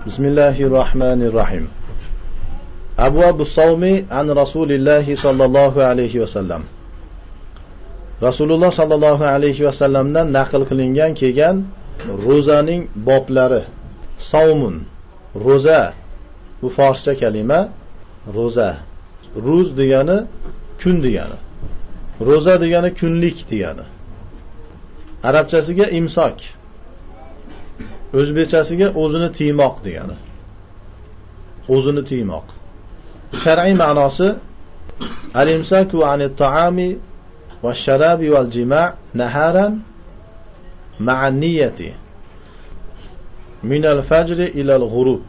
Bismillahir Rahmanir Rahim. Abwabu savmi an Rasulillahi sallallohu alayhi va sallam. Rasululloh sallallohu alayhi va sallamdan naql qilingan kelgan ro'zaning boblari. Savmun, ro'za, bu forscha kalima, ro'za. Ruz degani kun degani. Ro'za degani kunlik degani. Arabchasiga imsok. O'zbekchasiga o'zini tiymoq degani. O'zini tiymoq. Shar'iy ma'nosi al-imsaku 'anit ta'ami wash-sharabi wal-jima' naharan ma'a niyyati min al-fajr ila al-ghurub.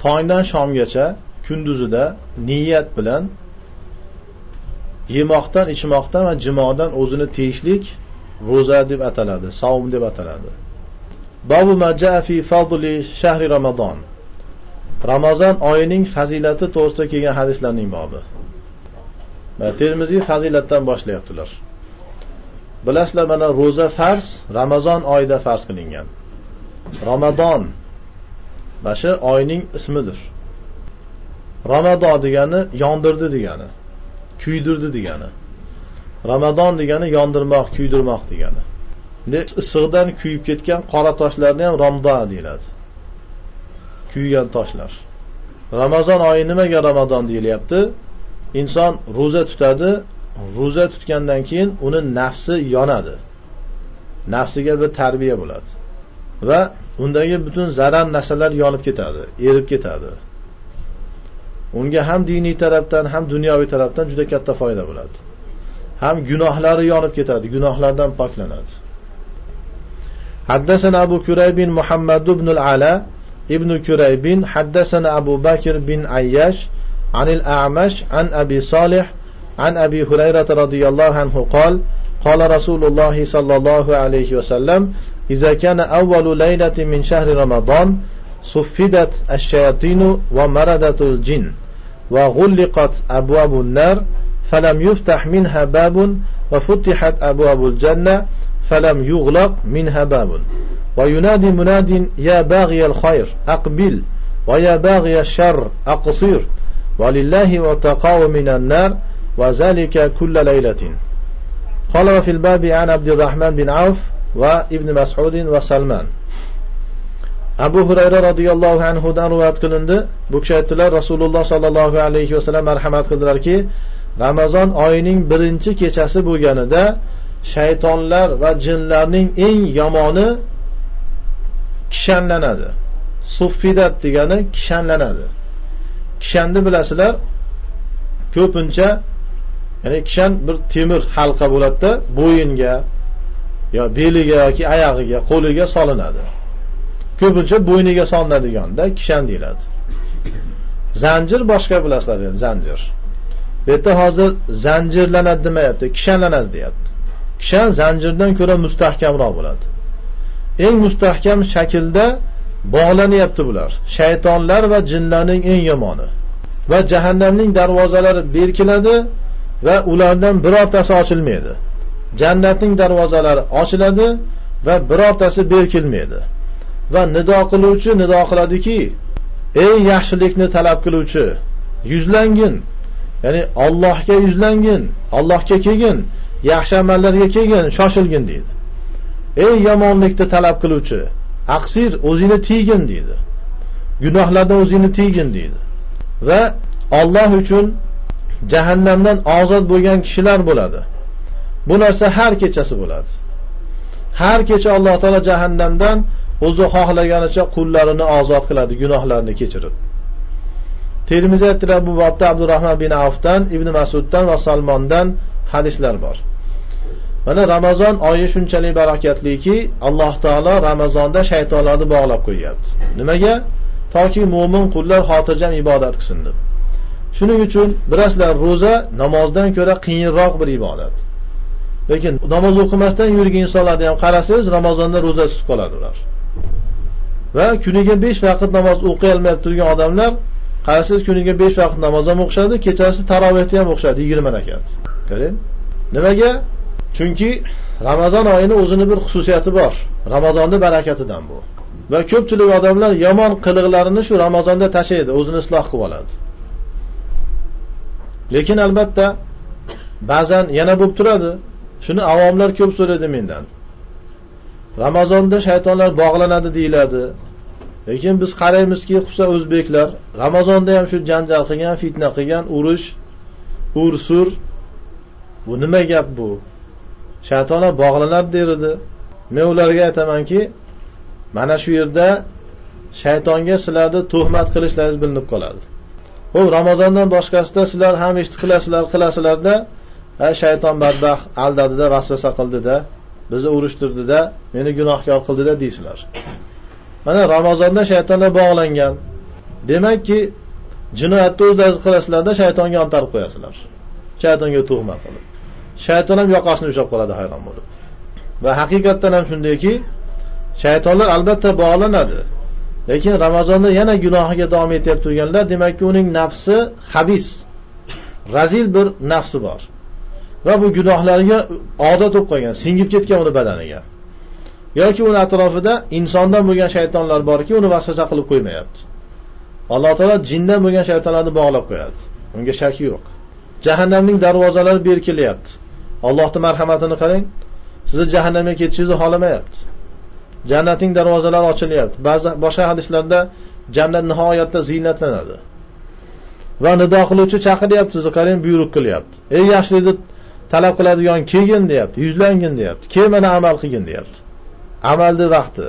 Tongdan shomgacha kunduzida niyat bilan yemoqdan, ichmoqdan va jimodan o'zini tiyishlik ro'za deb ataladi, savm deb ataladi. Babu ma jaa fi fadli shahri Ramazon. Ramazon oyining fazilati to'g'risida kelgan hadislarning bobi. Va Termiziy fazilatdan boshlayaptilar. Bilasizlar, mana ro'za farz, Ramazon oyida farz qilingan. Ramazon mana oyning ismidir. Ramazon degani yondirdi degani, kuydirdi degani. Ramazon degani yondirmoq, kuydirmoq degani. Endi issiqdan kuyib ketgan qora toshlarni ham ramda deyiladi. Kuygan toshlar. Ramazon oyi nimaga Ramazon deyilyapti? Inson ro'za tutadi, ro'za tutgandan keyin uni nafsi yonadi. Nafsiga bir tarbiya bo'ladi. Va undagi butun zarar narsalar yonib ketadi, erib ketadi. Unga ham diniy tarafdan, ham dunyoviy tarafdan juda katta foyda bo'ladi. Ham gunohlari yonib ketadi, gunohlardan poklanadi. Haddathana Abu Kurayb bin Muhammad ibn al-Ala ibn Kurayb haddathana Abu Bakr bin Ayyash عن الأعمش عن أبي صالح عن أبي هريرة رضي الله عنه قال قال رسول الله صلى الله عليه وسلم إذا كان أول ليلة من شهر رمضان صفدت الشياطين ومردت الجن وغلقت أبواب النار فلم يفتح منها باب وفتحت أبواب الجنة فلم يغلق منها باب وينادي مناد يا باغي الخير أقبل ويا باغي الشر أقصر ولله وتقاو من النار وذلك كل ليلة. قال وفي الباب عن عبد الرحمن بن عوف وابن مسعود وسلمان. Abu Hurayra radhiyallohu anhu dan rivoyat qilindi. Bu kishi aytdilar, Rasululloh sallallohu alayhi vasallam marhamat qildilarki, Ramazon oyining birinchi kechasi bo'lganida shaytonlar va jinlarning eng yomoni kishanlanadi. Suffidat degani kishanlanadi. Kishanni bilasizlar, ko'pincha ya'ni kishan bir temir halqa bo'ladi-da, bo'yinga yo beliga yoki oyog'iga, qo'liga solinadi. Ko'pincha bo'yniga solinadigan-da kishan deyiladi. Zanjir boshqa bilasizlar, endi zanjir. Bu yerda hozir zanjirlanadi demayapti, kishanlanadi deyapti. Kishan zanjirdan ko'ra mustahkamroq bo'ladi. Eng mustahkam shaklda bog'lanyapti bular. Shaytonlar va jinlarning eng yomoni. Va jahannamning darvozalari berkiladi va ulardan birortasi ochilmaydi. Jannatning darvozalari ochiladi va birortasi berkilmaydi. Va nido qiluvchi nido qiladiki, ey yaxshilikni talab qiluvchi, yuzlangin. Ya'ni Allohga yuzlangin, Allohga kelgin, yaxshi amallarga kelgin, shoshilgin deydi. Ey yomonlikni talab qiluvchi, aqsir, o'zingni tiygin deydi. Gunohlardan o'zingni tiygin deydi. Va Alloh uchun jahannamdan ozod bo'lgan kishilar bo'ladi. Bu narsa har kechasi bo'ladi. Har kecha Alloh taolo jahannamdan o'zi xohlaganicha qullarini ozod qiladi, gunohlarini kechirib. Termiziy aytdilar, bu bobda Abdurrahman bin Avfdan, Ibn Mas'uddan va Salmondan hadislar bor. Mana Ramazon oyi shunchalik barakatliki, Alloh taolo Ramazonda shaytonlarni bog'lab qo'yapti. Nimaga? Toki mo'min qullar xotirjam ibodat qilsin deb. Shuning uchun bilasizlar, ro'za namozdan ko'ra qiyinroq bir ibodat. Lekin namoz o'qimasdan yurgan insonlarni ham qarasangiz, Ramazonda ro'za tutib qoladi ular. Va kuniga 5 vaqt namoz o'qiy olmay turgan odamlar, qarasangiz kuniga 5 vaqt namoz ham o'qishadi, kechasi tarovehni ham o'qishadi 20 rakat. Ko'ring. Nimaga? Chunki Ramazon oyini o'zini bir xususiyati bor. Ramazonning barakatidan bu. Va ko'pchilik odamlar yomon qiliqlarini shu Ramazonda tashlaydi, o'zini isloh qilib oladi. Lekin albatta ba'zan yana bo'lib turadi. Shuni avomlar ko'p so'raydi mendan. Ramazonda shaytonlar bog'lanadi deyiladi. Lekin biz qaraymizki, xususan o'zbeklar Ramazonda ham shu janjal qilgan, fitna qilgan, urush, ur-sur. Bu nima gap bu? Shaytonlar bog'lanadi derdi. Men ularga aytamanki, mana shu yerda shaytonga sizlarni tuhmat qilishlaringiz bilinib qoladi. Xo'p, Ramazondan boshqasida sizlar ham ishni qilasizlarda, shayton badbaxt aldadida, vasvasa qildida, bizni urushtirdida, meni gunohkor qildida deysizlar. Mana Ramazonda shaytonlar bog'langan. Demakki, jinoyatni o'zlaringiz qilasizlarda, shaytonga ontarib qo'yasizlar. Shaytonga tuhmat qilib. Shayton ham yoqasini ushlab qoladi hayron bo'lib. Va haqiqatdan ham shundayki, shaytonlar albatta bog'lanadi. Lekin Ramazonda yana gunohiga davom etyapti turganlar, demakki uning nafsi xabis, razil bir nafsi bor. Va bu gunohlarga odat bo'lib qolgan, singib ketgan uni badaniga. Yoki uni atrofida insondan bo'lgan shaytonlar borki, uni vasvasa qilib qo'ymayapti. Alloh taolo jindan bo'lgan shaytonlarni bog'lab qo'yadi. Unga shak yo'q. Jahannamning darvozalari berkilyapti. Allohning marhamatini qarang, sizni jahannamga ketishingizni xohlamayapti. Jannatning darvozalari ochilyapti. Ba'zi boshqa hadislarda jannat nihoyatda ziynatlanadi. Va nido qiluvchi chaqiryapti, sizni qarang, buyruq qilyapti. Ey yaxshilikni talab qiladigan kelgin deyapti, yuzlangin deyapti. Kel mana amal qilgin deyapti. Amalning vaqti.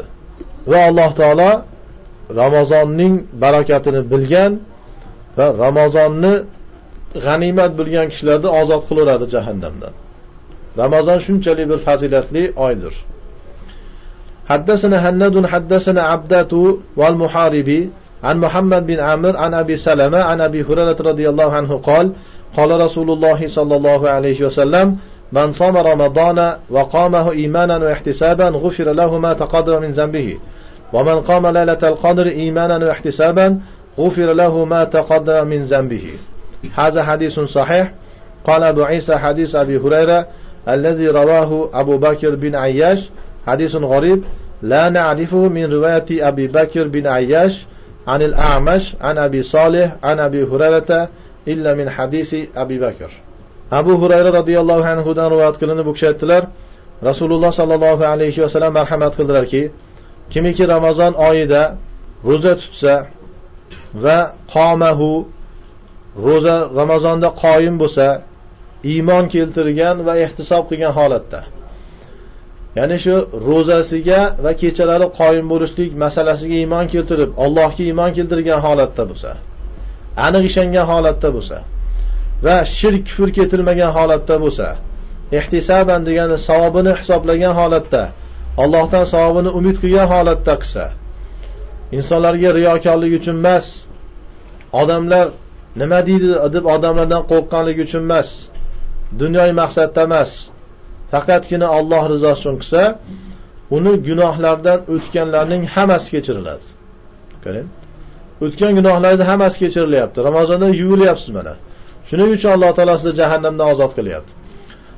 Va Alloh taolo Ramazonning barakatini bilgan va Ramazonni g'animat bilgan kishilarni ozod qilaveradi jahannamdan. Ramazon shunchalik bir fazilatli oydir. حدثنا هند حدثنا عبدة والمحاربي عن محمد بن عامر عن أبي سلمة عن أبي هريرة رضي الله عنه قال قال رسول الله صلى الله عليه وسلم من صام رمضان وقامه إيمانا واحتسابا غفر له ما تقدم من ذنبه ومن قام ليلة القدر إيمانا واحتسابا غفر له ما تقدم من ذنبه. هذا حديث صحيح. قال أبو عيسى حديث أبي هريرة الذي رواه أبو بكر بن عياش حديث غريب لا نعرفه من رواية أبي بكر بن عياش عن الأعمش عن أبي صالح عن أبي هريرة إلا من حديث أبي بكر. Abu Hurayra radhiyallohu anhu dan rivoyat qilinib, bu kishi aytdilar, Rasululloh sallallohu alayhi va sallam marhamat qildilarki, kimiki Ramazon oyida ro'za tutsa va qomahu, ro'za Ramazonda qoyim bo'lsa, iymon keltirgan va ihtisob qilgan holatda, ya'ni shu ro'zasiga va kechalari qoyim bo'lishlik masalasiga iymon keltirib, Allohga iymon keltirgan holatda bo'lsa, aniq ishongan holatda bo'lsa va shirk kufr keltirmagan holatda bo'lsa, ihtisaban degani savobini hisoblagan holatda, Allohdan savobini umid qilgan holatda qilsa, insonlarga riyokorlik uchun emas, odamlar nima deydi deb odamlardan qo'rqqanligi uchun emas, dunyoviy maqsadda emas, faqatgina Alloh rizosi uchun qilsa, uni gunohlardan o'tganlarning hammasi kechiriladi. Ko'ring. O'tgan gunohlaringiz hammasi kechirilyapti. Ramazonda yuvilyapsiz mana. Shuning uchun Alloh taolo sizni jahannamdan ozod qilyapti.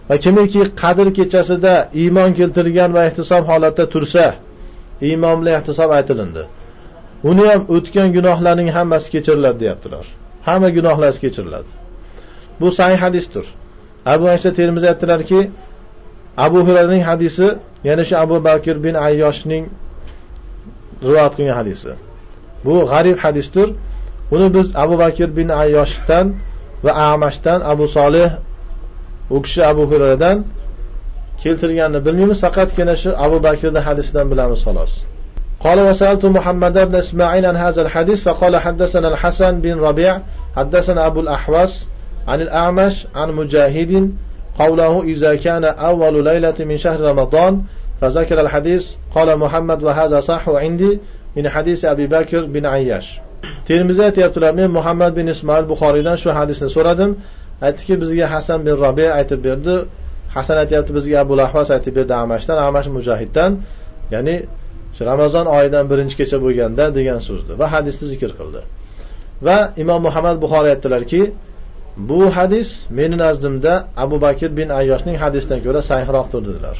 Va kimiki Qadr kechasida iymon keltirgan va ihtisob holatda tursa, iymon bilan ihtisob aytilindi. Uni ham o'tgan gunohlarning hammasi kechiriladi deyaptilar. Hamma gunohlar kechiriladi. Bu sahih hadisdir. Abu Aysa Termiziy aytdilarki, Abu Hurayraning hadisi, ya'ni shu Abu Bakr bin Ayyoshning rivoyat qilgan hadisi. Bu g'arib hadisdir. Uni biz Abu Bakr bin Ayyoshdan va Amashdan, Abu Solih u kishi Abu Hurayradan keltirganini bilmaymiz, faqatgina shu Abu Bakrning hadisidan bilamiz xolos. قال وسألت محمد بن إسماعيل عن هذا الحديث فقال حدثنا الحسن بن ربيع حدثنا أبو الأحوص عن الأعمش عن مجاهد قوله إذا كان أول ليلة من شهر رمضان فذكر الحديث. قال محمد وهذا صح عندي من حديث أبي بكر بن عياش. Termiziy aytayaptilar, men Muhammad bin Ismoil Buxoriydan shu hadisni so'radim. Aytdiki, bizga Hasan bin Rabi aytib berdi. Hasan aytayapti, bizga Abu Ahvas aytib berdi Amashdan, Amash Mujahiddan, ya'ni Ramazon oyidan birinchi kecha bo'lganda degan so'zni va hadisni zikr qildi. Va Imom Muhammad Buxoriy aytdilarki, bu hadis meni nazdimda Abu Bakr bin Ayyoshning hadisidan ko'ra sahihroqdir dedilar.